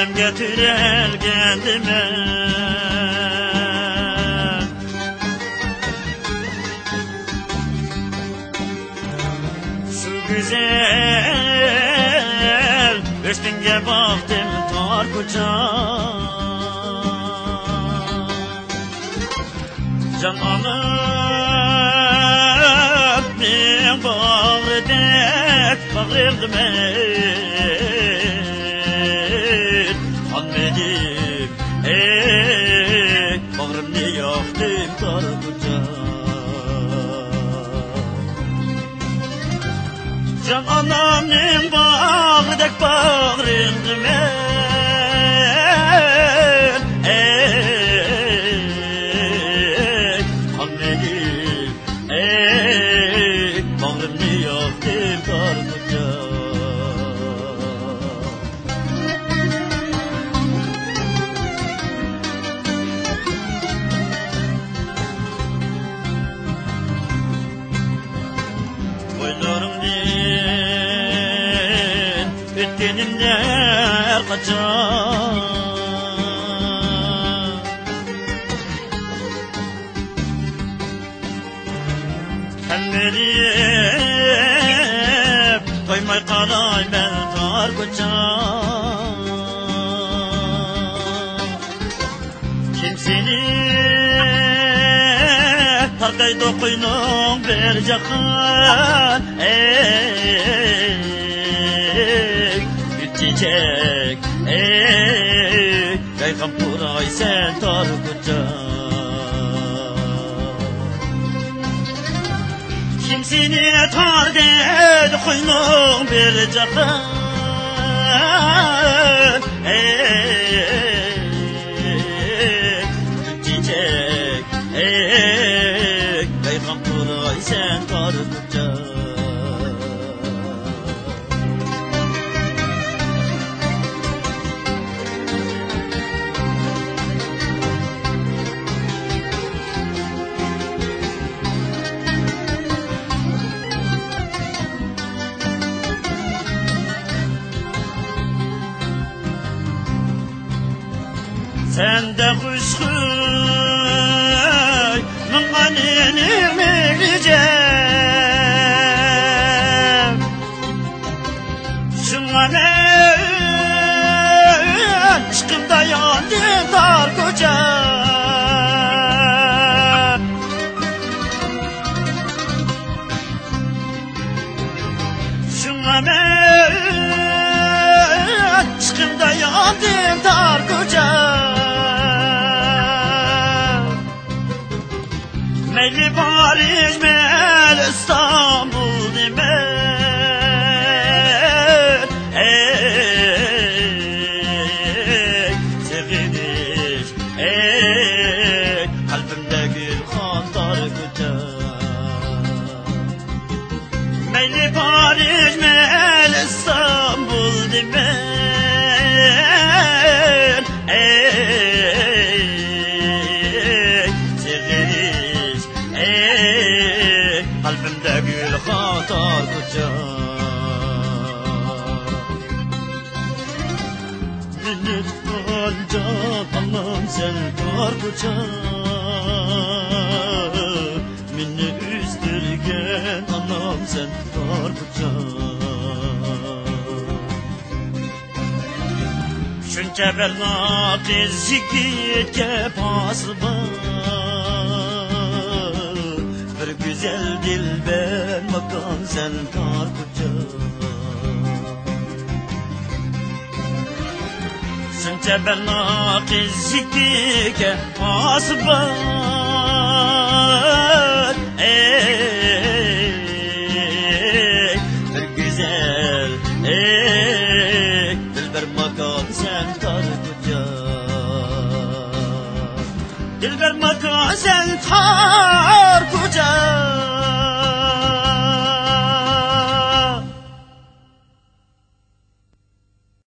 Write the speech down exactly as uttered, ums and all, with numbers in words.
ئەمگە تىرەلگەندىمەن. شۇ گۈزەل ھۆسنۈڭگە باقتىم تار كوچا. جان ئانامنىڭ باغرىدەك باغرىمدا مەن قانمىدىم، ئەي، باغرىمنى ياقتىم تار كوچا. جان ئانامنىڭ باغرىدەك باغرىمدا مەن، ئەي، قانمىدىم، ئەي، باغرىمنى ياقتىم تار كوچا. بوينلىرىڭدىن ئۆتكىنىمدە ھەر قاچان. تەلمۈرۈپ قويماي قارايمەن تار كوچا. كىم سېنى تارتايدۇ قوينۇڭ بىر جاققا؟ ئەي، گۈل چېچەك، ئەي، رەيھان پۇرايسەن تار كوچا. كىم سېنى تارتىدۇ قوينۇڭ بىر جاققا؟ ئەي، چېچەك، ئەي، رەيھان پۇرايسەن تار كوچا. سەندە خۇشخۇي مىڭ ئانىنىڭ مېھرىچە. شۇڭا مەن ئىشقىمدا ياندىم تار كوچا. شۇڭا مەن ئىشقىمدا ياندىم تار كوچا. مەيلى پارىژ، مەيلى ئىستانبۇل دېمە. ئەي، سېغىنىش، ئەي، قەلبىمدە گۈلخان تار كوچا. مەيلى پارىژ، مەيلى ئىستانبۇل دېمە. ئەي، سېغىنىش، ئەي، قەلبىمدە گۈلخان تار كوچا. مېنى تۇغقان جان ئانام سەن تار كوچا. مېنى ئۆستۈرگەن ئانام سەن تار كوچا. شۇنچە بىر ناقىس يىگىتكە پاسىبان، بىر گۈزەل دىلبەر ماكان سەن تار كوچا. شۇنچە بىر ناقىس يىگىتكە پاسىبان، ئەي، بىر گۈزەل، ئەي، دىلبەر ماكان سەن تار كوچا. دىلبەر ماكان سەن تار كوچا.